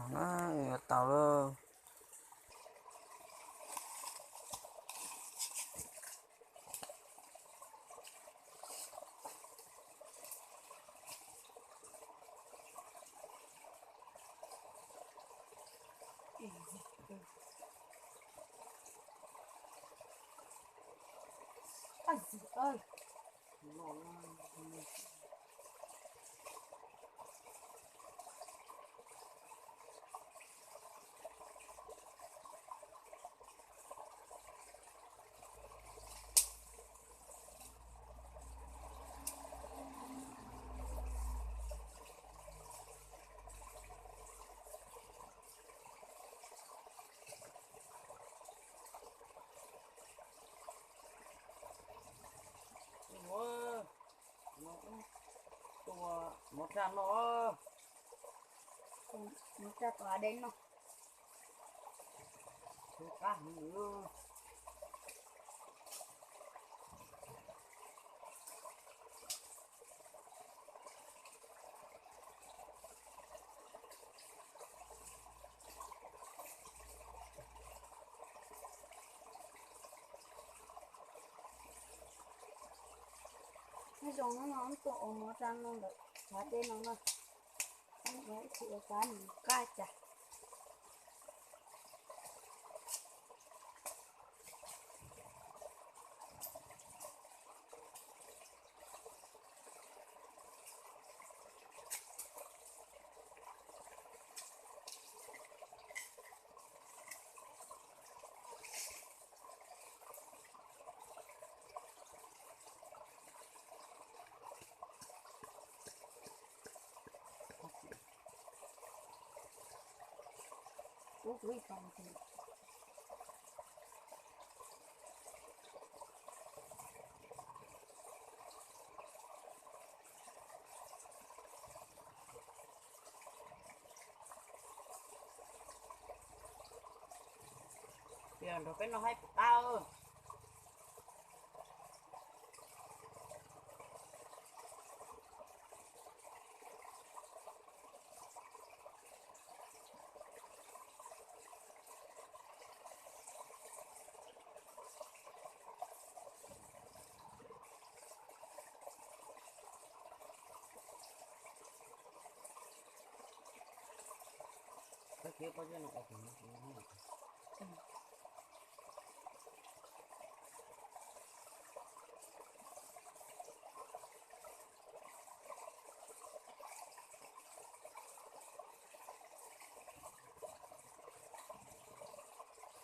Tau lawm. Ua, tua mov raj no, mov raj tua dej no. Nyob zoo no wb tuaj ua mov raj no ntawm hav dej no na. Wb ua ib txhij ua tab nws qab cas. Ub, kuv ib tau. Yog nrog peb noj haib puas qab?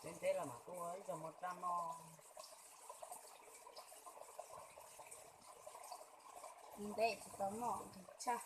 Ntev ntev los mam tua ib zaug mov raj no. Ntev tsis tau noj nqhis tshaj.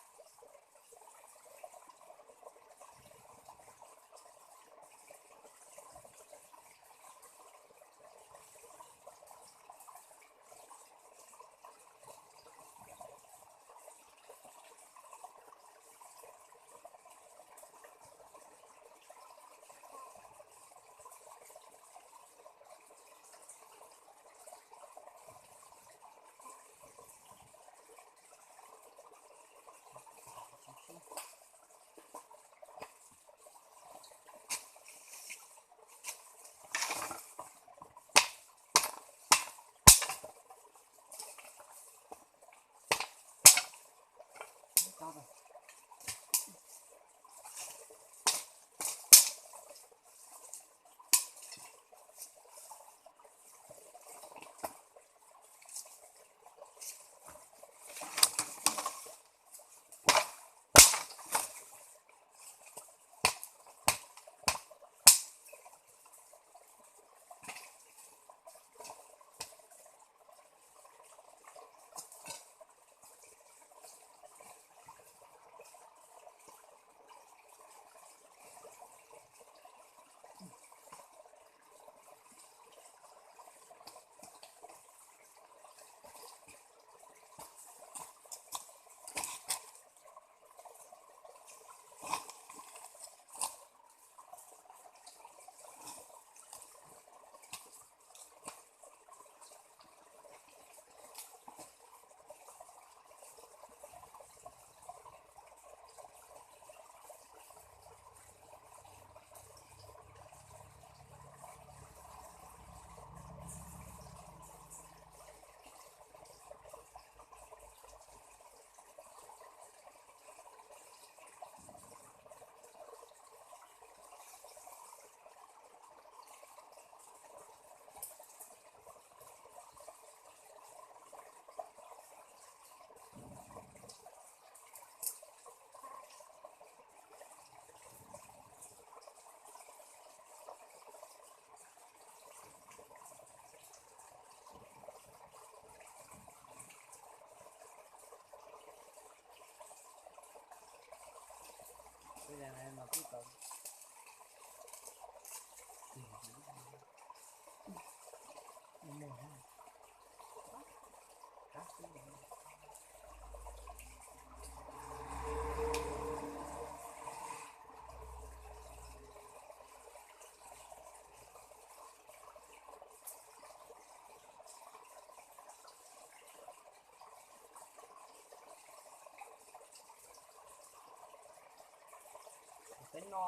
Peb no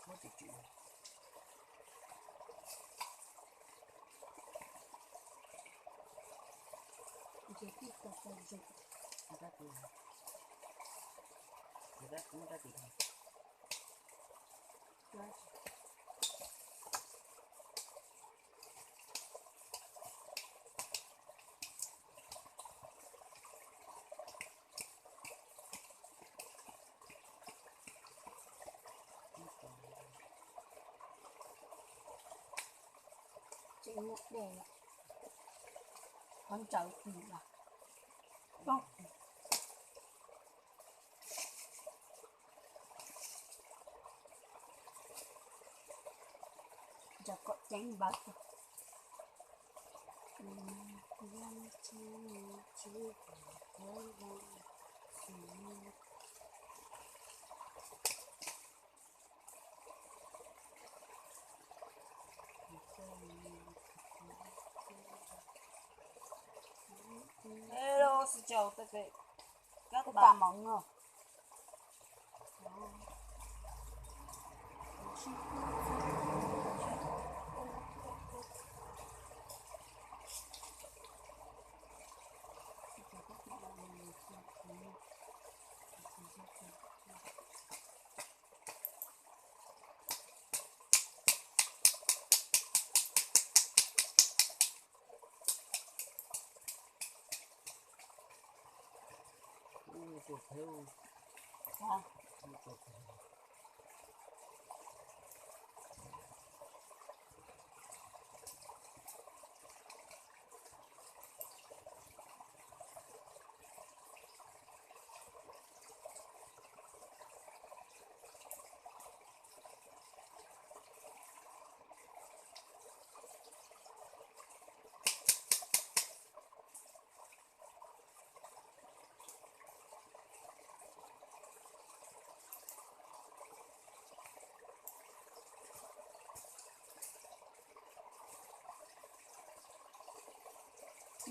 muab tsis tsis. Muab rab tib, muab rab tib. Tseem muaj dej, qhov ntsaws kis los. Ntsaws kom ceev npawv. Hello, xin chào tất cả các bạn.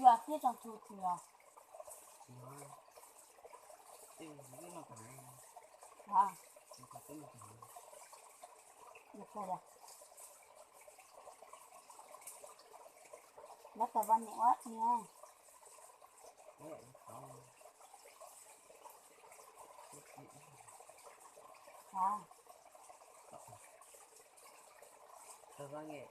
Yog thiab tsoom txhu tsis yog. Hov, ua kawg li. Lawv tau vaj niam ua niam. Hov, tau vaj niam.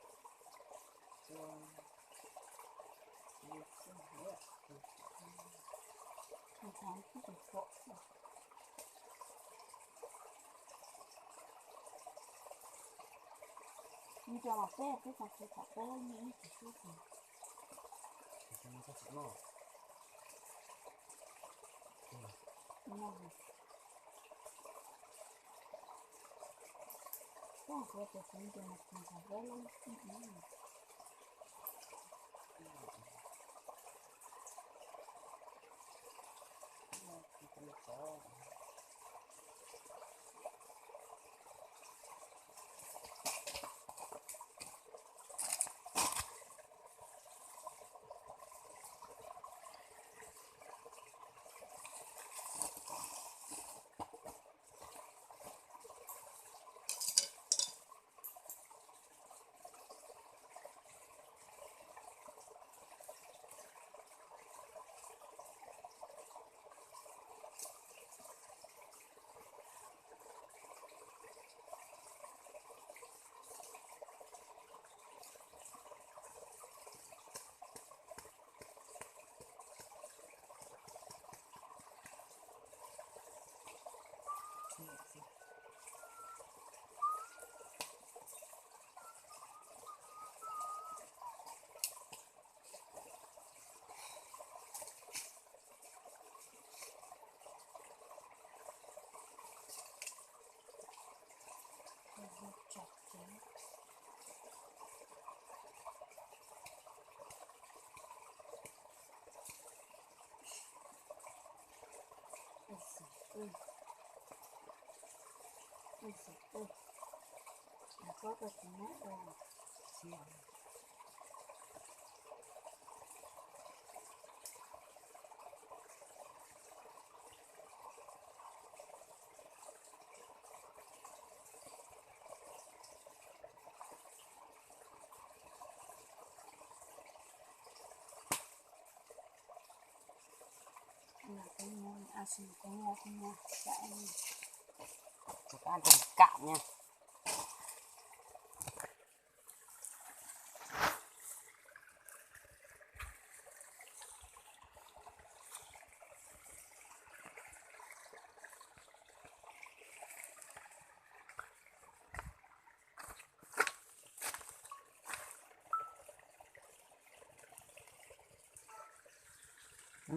Nws cov mas peb, peb tau peb tau peb, nws tsis sub tsis. Peb tau peb, nws tsis sub tsis. Kam na.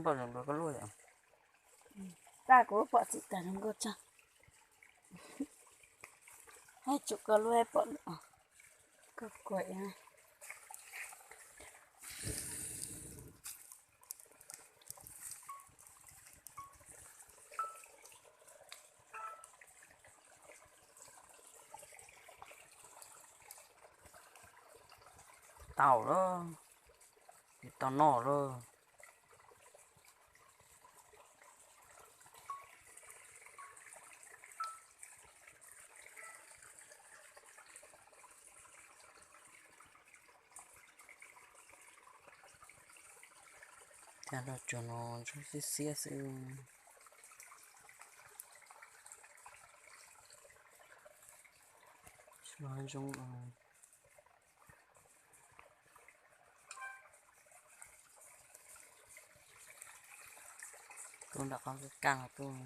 Pom zoo dua koj luaj yom. Tag kuv pom txim tag zoo nkauj tshaj. Hais tsum koj luaj pom koj kuam. Tau lawm, tsis tau noj lawm. Cov no ntsuag xiab xiab xwb. Tus nram qab kaj tuaj.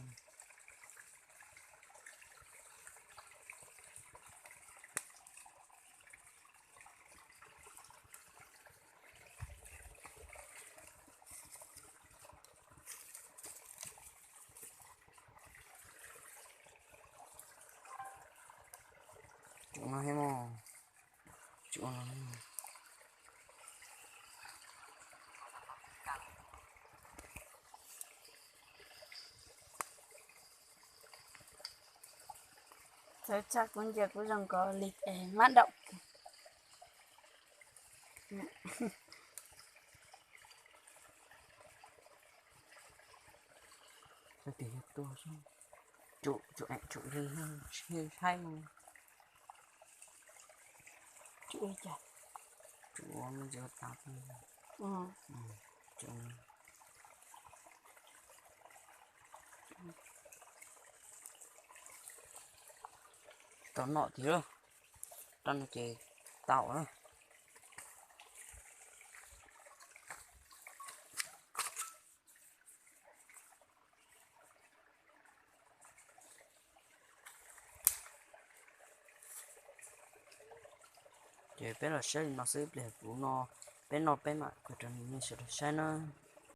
Tsum no thiab mog. Tsum no. Txawv tshaj, kuv ntsia kuv zoo nkaus li mab daum. Tias yog tuag, tsum, tsum li saib no. Tsum ua me ntsis ua tas. Tau noj tiag, rau no ces tau na. Ces peb los saib li no xwb, pliag kuv no peb noj peb mam kuv rau nej sawv daws saib na.